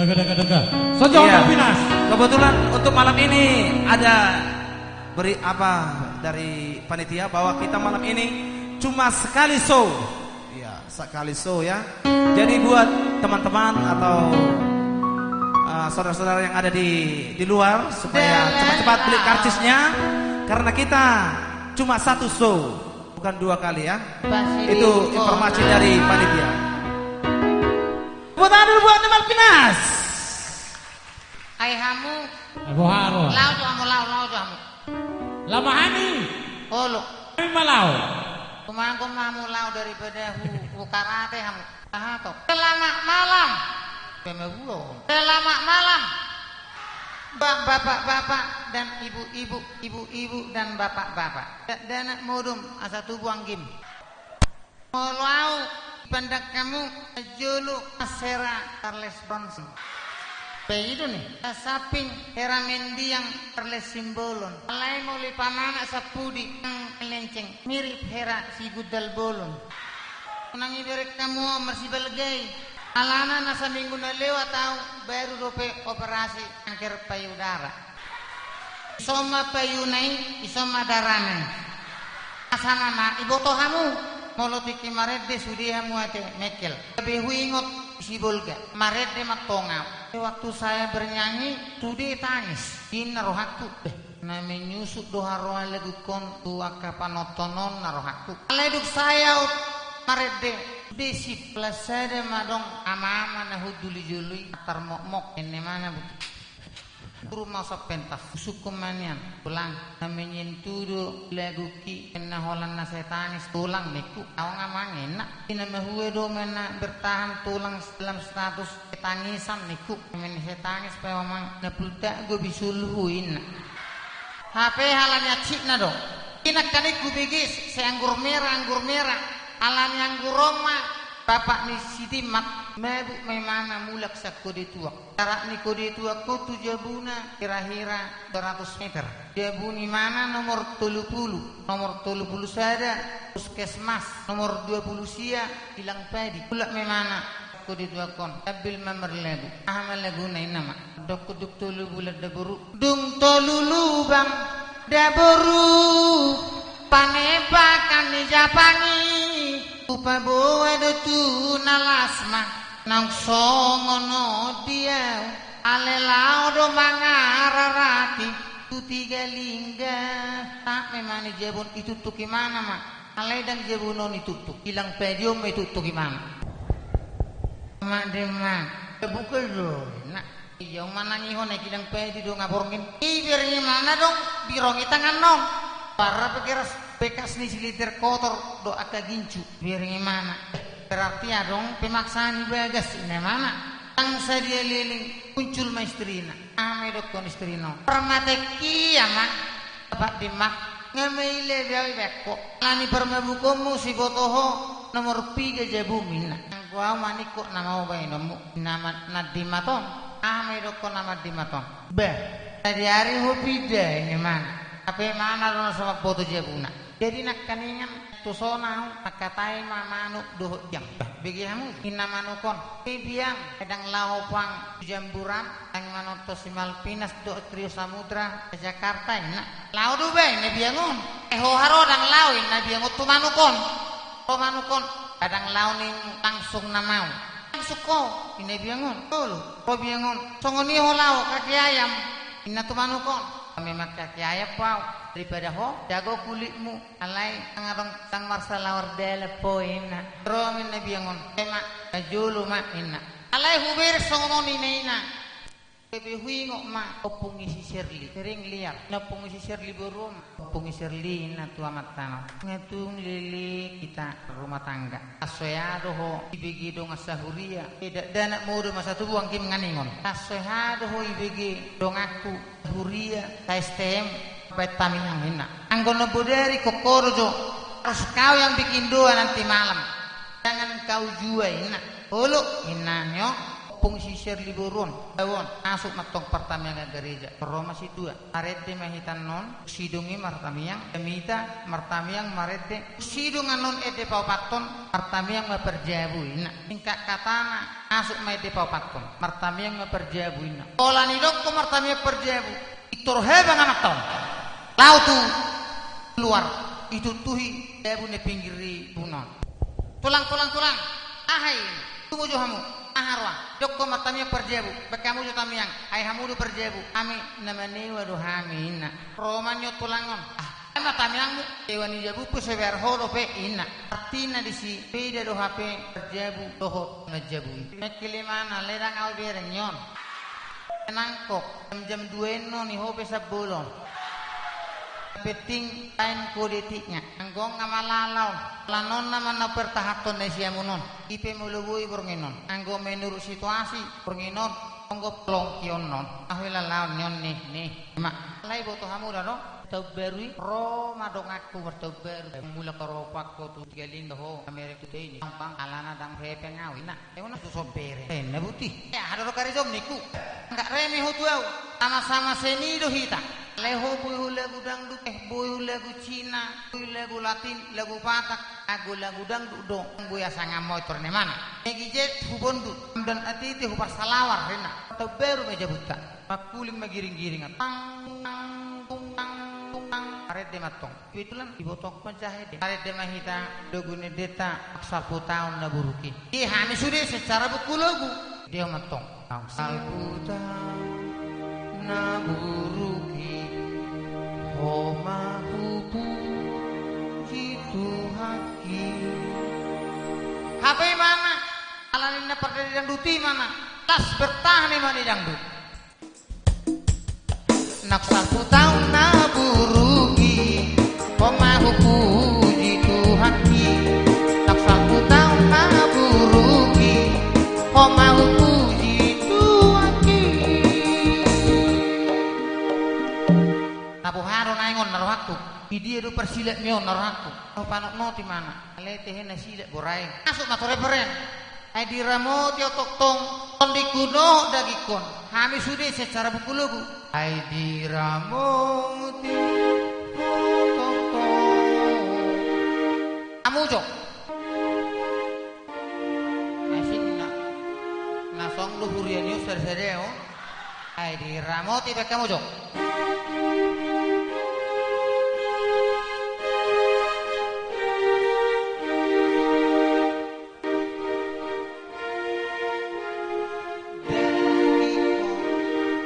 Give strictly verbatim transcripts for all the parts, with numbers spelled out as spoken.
Dega, dega, dega. Saja. Iya. Pinas. Kebetulan untuk malam ini ada beri apa dari panitia bahwa kita malam ini cuma sekali show. Iya, sekali show ya. Jadi buat teman-teman atau, eh, saudara-saudara yang ada di, di luar supaya cepat-cepat beli karcisnya karena kita cuma satu show, bukan dua kali ya. Itu informasi dari panitia. Tepuk tangan dulu buat Teman Pinas. Ai hamu. Ai boha ro. Lao jo hamu, lao, lao jo hamu. Lama hani. Olo. Ai ma lao. Tumangkon ma hamu lao daripada hu, hu karate hamu. Aha to? Selamat malam. Pemabua. Selamat malam. Ba-, bapak-bapak dan ibu-ibu, ibu-ibu dan bapak-bapak. Da-, dakdanak modom asa tubu anggim. Molo au pandang hamu, jolo as hera Charles Bronson. Pe i do ni, samping hera mendiang Charles Simbolon. Alai molo i pamana sampudi nang lenceng, mirip hera si Gundal Bolon. Unang ibereng hamu au marsibalga i. Alana na saminggu na lewat au baru dope operasi kanker payudara. Ison ma payuna i, ison ma darana i. Asa nama iboto hamu, molo tingki marende sude hamu ate mengkel. Gabe huingot Sibolga, marende ma tong au. Waktu saya bernyanyi, sude tangis. Ninna rohangku. Beh, na menyusup do haroa lagukon tu angka panonton on na rohangku. Alai dung saya marende, sude sip. Las sada ma adong ama-ama na hundul di jolo i, tarmokmok, enne mana buti. Turun ma au sampe pentas, husungkun ma nian, tulang, na menyentuh do lagungki, ninna holan na saya tangis, tulang ningku, au nga mangenna. Di na mahua do ma na bertahan tulang dalam status ketangisan ningku, na menna saya tangis, pe memang na pulta go bisulhu inna. Hape halani asikna do. Inna kaningku bege, seanggur merah, anggur merah, halani anggur on ma, bapak ni si Timat, mabuk ma imana mulak sangko di tuak. Jarak ni kode tuak on tu jabuna hira-hira dua ratus meter. Jabu ni imana nomor tolu pulu, nomor tolu pulu sada, puskesmas, nomor dua pulu sia, kilang padi. Mulak ma imana, kode tuak on, sambil ma marlagu. Aha ma laguna inna ma. Dok kuduk tolu bulan daboru. Dung tolu lubang daboru, panepakan ni japang i, hupaboa do tu na las ma. Naung songon on di au, alai laho do mangararati tu Tigalingga. Tap memang ni jabun i tuktuk imana ma. Alai ndang jabun on i tuktuk, kilang padi on ma i tuktuk imana. Mak de mak. Buka do, nak. Ia manang i hona kilang padi do nga borngin. Ibereng imana dong, birong i tangan on. Parra bekeras, bekas ni siliter kotor do angka gincu. Ibereng imana. Berarti adong pemaksaan i bagas, inna imana. Ndang sadia leleng, muncul ma istrina. Aha ma idokkon istrina on. Parmatangki ama, bapak di mak. Nga maila be au ibaen ho. Alani parmabukonmu siboto ho, nomor piga jabum inna. Anggo au ma ningku nama ho baenonmu. Nama Naddimat on. Aha ma idokkon nama Naddimat on. Bah, sadihari ho pinda inna imana. Hape imana do na so mamboto jabuna. Jadi nangkaningan tu son au, mangkatai ma manuk dohot biang. Bah, bege hamu, inna manuk on. Hei biang, ndang laho pang tu Jamburan, ndang manonton si Malvinas dohot Rio Samudra, Jakarta, inna. Laho do bah, inna biang on. Eh, ho haroa ndang laho, inna biang on tu manuk on. Ho manuk on, ndang laho ning langsung nama au. Langsung ho, inna biang on. Olo, ho biang on. Songon i ho laho, kaki ayam. Inna tu manuk on. Memang kaki ayam ho au. Daripada ho, jago kulitmu. Alai, ndang adong, ndang marsalawar dalan ho inna. Ro ma inna biang on. Ema, na jolo ma inna. Alai hubereng songon on inna inna. Gabe huingot ma, ompung ni si Sherly. Sering liar. Na ompung ni si Sherly boru ma. Ompung ni Sherly inna tu amanta on. Nga tung leleng hita rumah tangga. Aso hea do ho, ibege dongan sahuria. Eh, dakdanak modom asa tubu anggim nga ningon. Aso hea do ho ibege donganku. Huria, sa S T M, baen hami nang inna. Anggo na bodari kongko do jo, harus kau yang bikin doa nanti malam. Jangan kau jua inna. Olo, inna nyo. Ompung si Serli boru on, daon, masuk ma antong partamiangan gareja. Ro ma si tua. Marende ma hita annon, sidung i martamiang, jamita martamiang marende. Sidung annon ende paopathon, martamiang ma parjabu inna. Singkat katana, masuk ma ende paopathon, martamiang ma parjabu inna. Pola nidok ho martamiang parjabu, pintor habang ma antong. Laho tu luar, ituntuhi jabu na pinggir i bunon. Tulang, tulang, tulang. Aha i? Tung jo hamu. Aha roa? Didok ho martamiang parjabu. Baen hamu jo tamiang. Ai hamu do parjabu. Hami na manewa do hami inna. Ro ma annon tulang on. Ah, aha ma tamiangmu? Sewa ni jabu pe so dibayar ho dope inna. Artina disi, beda do hape parjabu dohot manjabu i. Mengkilomana, ledang au bereng on. Nangkok, jam-jam dua annon i ho pe sambolon. Penting baen ho detikna. Anggo nga malalaon. Lanonna ma na pertahanhon na siamun on. I pe molo boi borngin on. Anggo menurut situasi borngin on. Anggo longki on non. Ahu lalaon ni on nih, nih. Ma, alai boto hamu da do. Taon baru i. Ro ma donganku martaon baru. Mulak ro pakko tu Tegalinga ho. Kamereng tu tei ni. Bang, bang, alana ndang hepeng au inna. Emang na tu sombere. Eh, na buti. Eh, aha do karejamu ningku. Nggak reme ho tu au. Sama-sama seni do hita. Alai ho boi ho lagu dangdut, eh, boi ho lagu Cina, boi lagu Latin, lagu Batak, anggo lagu dangdut do, boi asa nga motor ni mana. Meggy Z hubondut, Hamdan Atete huparsalawar, rena. Taon baru ma jabunta. Mangkuling ma giring-giring. Tang, tang, tung, tang, tung, tang. Marende ma antong. Kebetulan diboto ho ma jahe de. Marende ma hita, logu ni endenta, salpu taon na buruk i. Di hami sude secara buku logu. Dia ma antong. Salpu taon na buruk i, ho ma hupuji Tuhanki. Hape imana, ala ninna pardenggan dangdut imana, las bertahan imana di dangdut. Nang salpu taon na buruk i, ho ma hupuji Tuhanki. Nang salpu taon na buruk i, ho ma hupuji Tuhanki. Na boha do naeng on na rohangku? Di dia do parsilakmi on na rohangku? Ho panotnoti mana? Alai tehe na silak boraeng. Masuk ma tu referen. Ai diramoti au tongtong tondingku dohot dagingkon. Hami sude secara buku logu. Ai diramoti au tongtong. Hamu jo. Asing na. Na song do huria ni on sada-sada on. Ai diramoti baen hamu jo.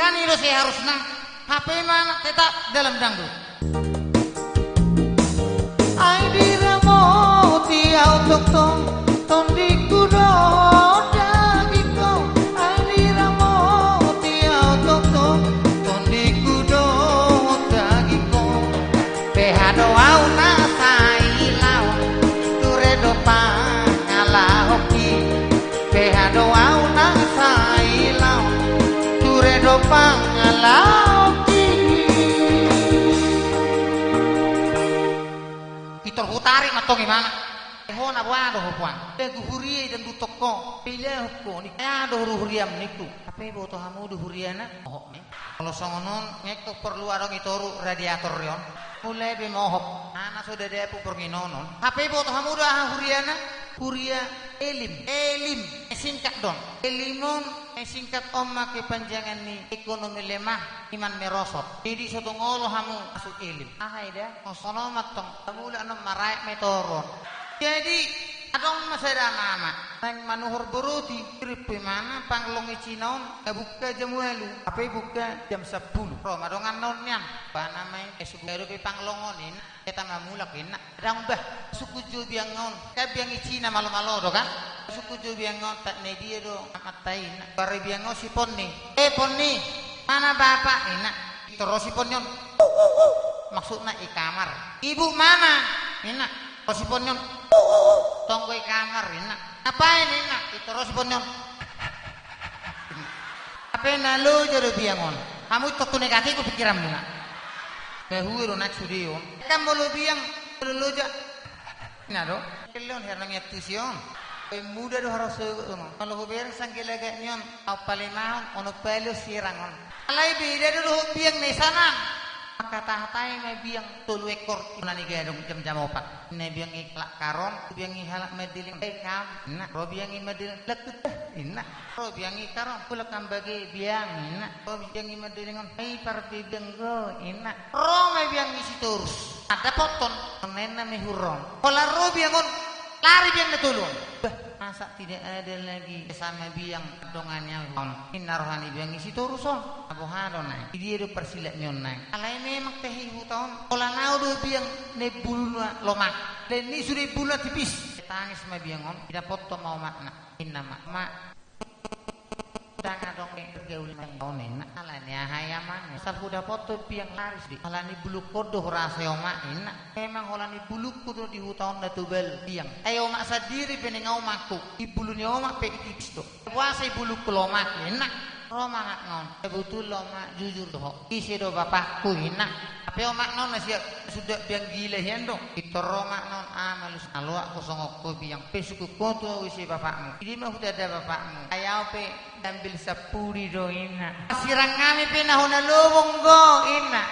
Kan i do seharusna, hape imana tetap dalam dangdut. Ai diramoti au tongtong tondingku dohot dagingkon. Ai diramoti au tongtong tondingku dohot dagingkon. Beha do au na sai laon, ture do pangalahonki. Beha do au na sai laon, ture do pangalahonki. Pintor hutarik ma antong imana. Ho na boha do ho puang? Lagu huria i dangduthon ho. Pailaho ho ni. Aha do huriam ningku? Hape boto hamu do huriana? Oho. Molo songon on, nga ingkon porlu adong i toru radiator i on. Mulai be mohop. Aha na so dadapu borngin on on. Hape boto hamu do aha huriana? Huria elim. Elim. Eh, singkat do on. Elim on, eh, singkat on ma kepanjangan ni ekonomi lemah, iman merosot. Jadi so tung olo hamu masuk elim. Aha i da? Songon on ma antong. Mulak annon maraek ma i toru on. Jadi, adong ma sada mama naeng manuhor boroti, irimpu imana panglong i Cina on, nga buka jam ualu, hape buka jam sampulu. Ro ma donganna on nian. Bah nama i, eh, so buka dope panglong on inna. Heta ma mulak inna. Ndang bah, sungkun jo biang on. Kan biang i Cina malo-malo do kan. Sungkun jo biang on, tak na dia do amanta i inna. Baru biang on si Ponni. Eh, Ponni, mana bapak? Inna. Pintor ro si Ponni on. Maksudna i kamar. Ibu mana? Inna. Ro si Ponni on. Tong do i kamar inna. Ngapain inna? Pintor ro si Ponni on. Hape na loja do biang on. Hamu i tontu negatif do pikiranmuna. Bahua do naeng sude on. Kan molo biang, molo loja. Inna do. Kelle on hernangi antusi on. Muda do harus on. Molo hubereng sanggelagak ni on, au palemahon, onom pali on sirang on. Alai beda do dohot biang na i sana. Mangkatahatai ma biang tolu ekor, na ni gadong jam-jam opat. Na biang i halak Karom, biang i halak Mandiling. Eh, kam, inna. Ro biang i Mandiling, lekut, eh, inna. Ro biang i Karom, pula kam bage biang, inna. Ro biang i Mandiling on, ai parbe biang go, inna. Ro ma biang i Sitorus. Ada poton, nenna mehurong. Holan ro biang on, lari biang na tolu on. Bah, masa tidak ada lagi sama biang dongannya on. Inna roha ni biang i Sitorus on. Aboha do nai. Di dia do parsilak ni on nai. Alai memang tehe huta on. Holan au do biang na buluna lomak. Lehen ni sude buluna tipis. Tangis ma biang on. Didapothon ma omakna. Inna ma. Ma. Ndang adong bergaul ma on, inna. Alani aha i amang? Asal hudapothon biang laris di. Alani bulungkon do hurasa i omak, inna. Memang holan ni bulungku do di huta on na tobal biang. Ai omak sandiri pe ninna omakku. I bulu ni omak pe i tipis do. Puasa i bulungku lomak, inna. Ro ma anakna on. Betul lomak, jujur do ho. Ise do bapakku, inna. Hape omakna on na siap suda biang gila hian do. Pintor ro omakna on, ah, malus na loak ho songon ho biang. Pe sungkun ho tu au ise bapakmu. Di dia ma hutanda bapakmu. Ai au pe diambil sampudi do, inna. Sirang hami pe na hona lobong do, inna.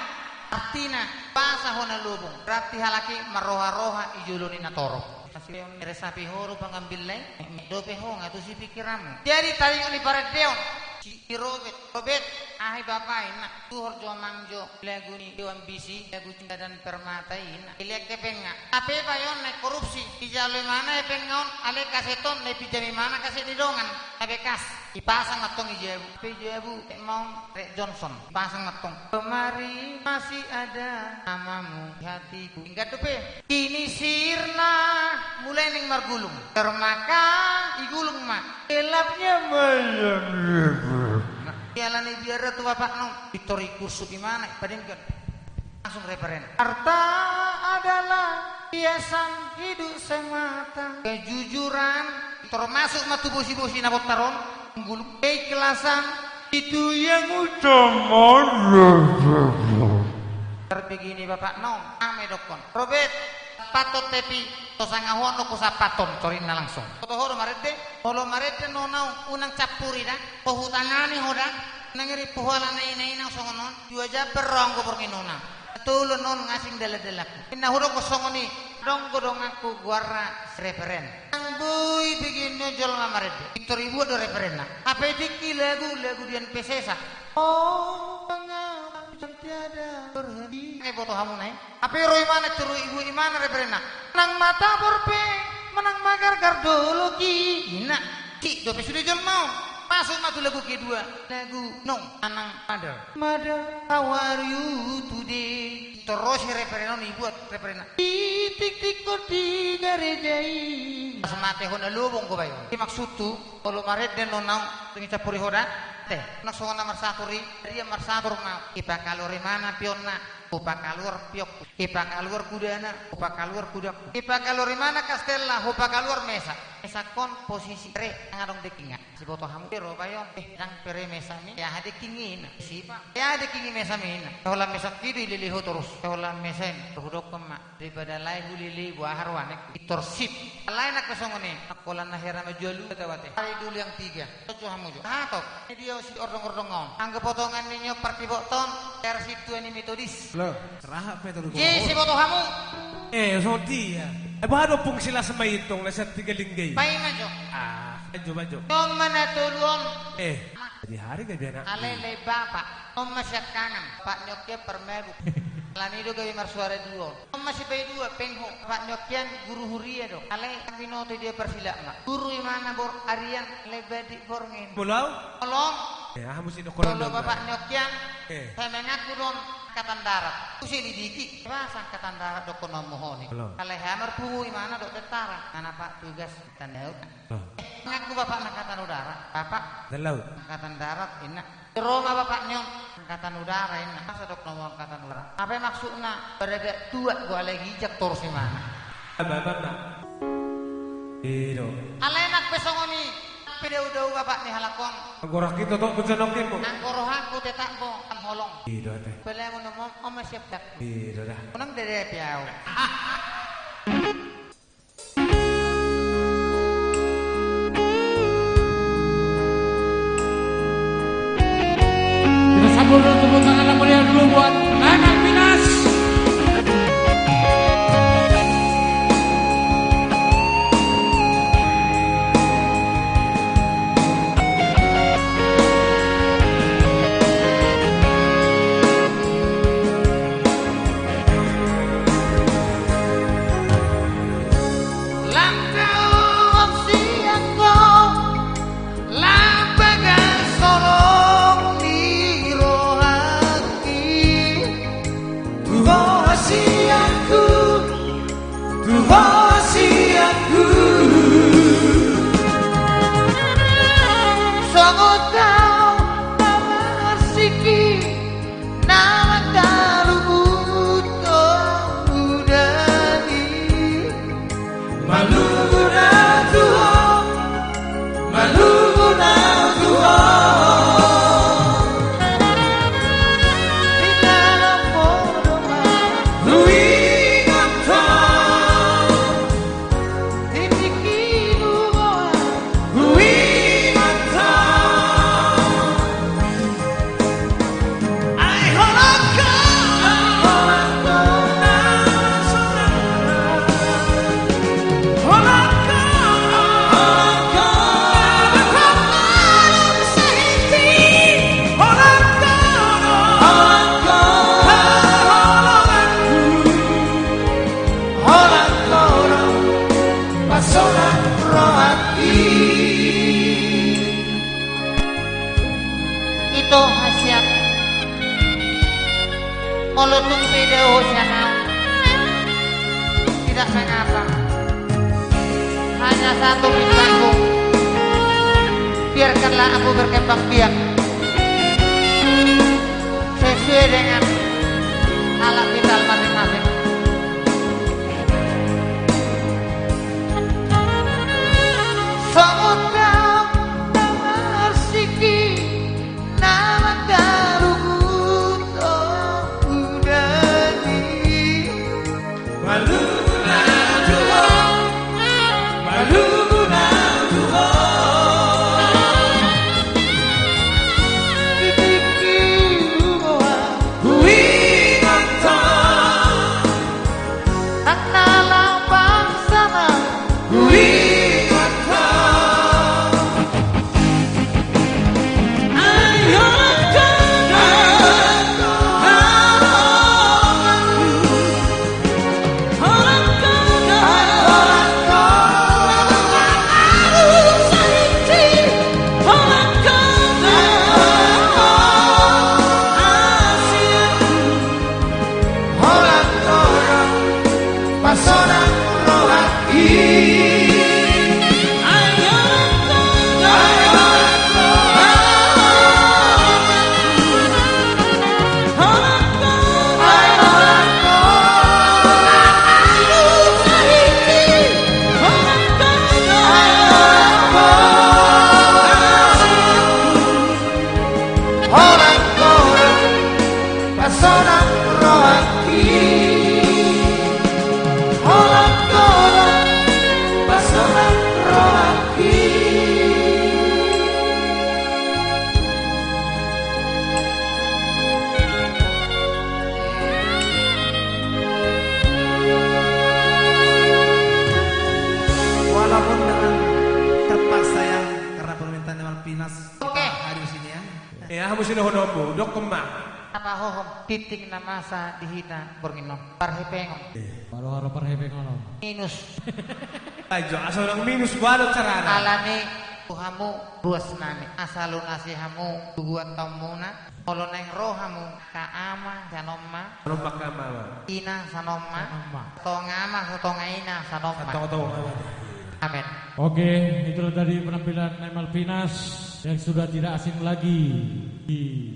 Artina, boasa hona lobong? Berarti halak i marroha-roha i jolo ni na torop. Resapi ho do pangambil lai, dope ho nga tusi pikiranmu. Jadi taringot ni parendeon. Si Robet, Robet, aha i bapa, inna. Tuhor jo amang jo lagu ni Dewan Bisi, lagu Cinta dan Permata, inna. Ilean hepengna. Hape bayon na korupsi, dijalo imana hepengna on, alai kaset on na ipinjam imana kaset ni dongan. Na bekas, ipasang mantong i jabu. Pe jabu, tek maon, rek Johnson. Ipasang mantong. Kemari masih ada namamu di hatiku. Ingkat dope. Kini sirna mulai naeng margulung. Termakan i gulung ma. Gelapnya malam. Nah, alani biar tu bapakna on. Pintor i kursup imana, padenggan. Langsung referen. Harta adalah hiasan hidup semata. Kejujuran. Pintor masuk ma tu bosi-bosi na bontar on. Gulung. Keikhlasan. Itu yang utama. Tar begini bapakna on, aha ma idokkon? Robet, paton tepi, so sanga huon do husapathon, torinna langsung. Boto ho do marende, molo marende nona on, unang campuri da, ho hutangani ho da, nang iri puhala na ina-ina songon on, dua jambar ro anggo borngin nona. Tolu on nga asing dalan-dalanku. Inna hudokkon songon i, adong do donganku goarna si referen. Ndang boi begeon jolma marende. Pintor ibuat do referenna. Hape tingki lagu, lagu Dian Piscesa. Oh, mengapa hujan tiada berhenti. Nge boto hamu nai. Hape ro imana turu ibu imana referenna. Nang matabor pe, menang magargar doloki. Inna. Cik, dope sude jolma on. Masuk ma tu lagu kedua. Lagu nong, anang mother. Mother, how are you today? Torus i referen on, ibuat referenna. Di titik kau di gareja i. Pas mate hona lobong ho bayon. I maksudhu, molo marende nona on, dung icampuri ho da. Te, nang songon na marsatur i, dia marsatur ma. Ipakaluar imana pionna, hupakaluar pionku. Ipakaluar kudana, hupakaluar kudaku. Ipakaluar imana kastellna, hupakaluar mesa. Mesa on posisi re, nang adong dengkinna. Siboto hamu pe ro bayon, eh, nang pe re mesa mi, aha dengking i inna. Sipa, aha dengking i mesa mi inna. Holan mesa i do ilele ho torus. Holan mesa i, hudokkon ma. Daripada lae hulele, boha roane. Pintor sip. Lae nang pe songon i. Holan na hera ma jualu, kata bate. Hari dulu yang tiga. Tojo hamu jo. Aha tok. Dia si ordong-ordong on. Anggo potongan ni nyo parti boton. Versi tua ni Metodis. Lo, raha pe tolu. Ye, siboto hamu. Eh, so dia. Eh, boha do pung silas ma itong, na sian tiga lingga i. Paima jo. Ah, bajo, bajo. Tong mana tolu on. Eh, jadi hari gabe anak. Alele bapak. On ma sian kanan. Pak nyokian parmabuk. Alani do gabe marsuara dua on. On ma sipaidua, pengho. Pak nyokian guru huria do. Alai binoto dia parsilak ma. Guru imana bor arian, alai badik borngin. Molo au? Molo on. Eh, aha musi dokkon. Molo bapak nyokian. Eh. Hemenganku do on. Angkatan darat. Huselidiki. Bahasa angkatan darat dokkon on mohoni. Halo. Alai hamar pungu imana do tentara. Mana pak tugas tentara. Halo. Ngaku bapak angkatan udara. Bapak. Angkatan laut. Angkatan darat, inna. Roma bapak ni on. Angkatan udara, inna. Masa dok nomor angkatan udara. Apa maksudna? Beragak tuak gua lagi jak torus imana. Bapak, bapak. Ido. Alai nang pe songon i. Pe dau-dau bapak ni halak on. Anggo rohangki totop tu jonok i, Bu. Anggo rohangku tetap, Bu, am holong. Ido, ate. Pele mo nomo, om siap dak. Ido dah. Menang dede piau. Buat Nai Malvinas. Lam tau sian ho, lam bagas holong ni rohangki. Tu ho hasianku, tu ho hasianku. Songon tau na marsiki, na mangkaluhut ho hudani. Malungun au tu ho, malungun au tu ho. Di dalam modom huingot ho. Di tingki lumoan huingot ho. Ito hasian. Molo tung pe dao ho sian au, tidak mengapa. Hanya satu mintaku, biarkanlah aku berkembang biak sesuai dengan alat vital masing-masing. Songon tau na marsiki, na mangkaluhut ho hudani. Malungun au tu ho, malungun au tu ho. Di tingki lumoan huingot ho. Nang na lam bangsa ma huingot ho. Pasonang rohangki, holan-holan pasonang rohangki. Walaupun dengan terpaksa ya, karena permintaan Nai Malvinas, kita hadir sini ya. Oke. Ya, hamu sini honommu, dokkon ma. Apa hohom, tingting na masa di hita borngin on. Parhepengon. Iya. Baru-baru parhepengon on. Minus. Ajo, asa unang minus, boha do carana. Alani tu hamu ruas nami. Asa lunasi hamu tubuan taonmuna. Molo naeng ro hamu ka ama, sanomma. Sanomma ka ama. Ina, sanomma. Sanomma. Satonga ama, satonga ina, sanomma. Satonga-tonga ama. Amin. Oke, itulah tadi penampilan Nai Malvinas yang sudah tidak asing lagi di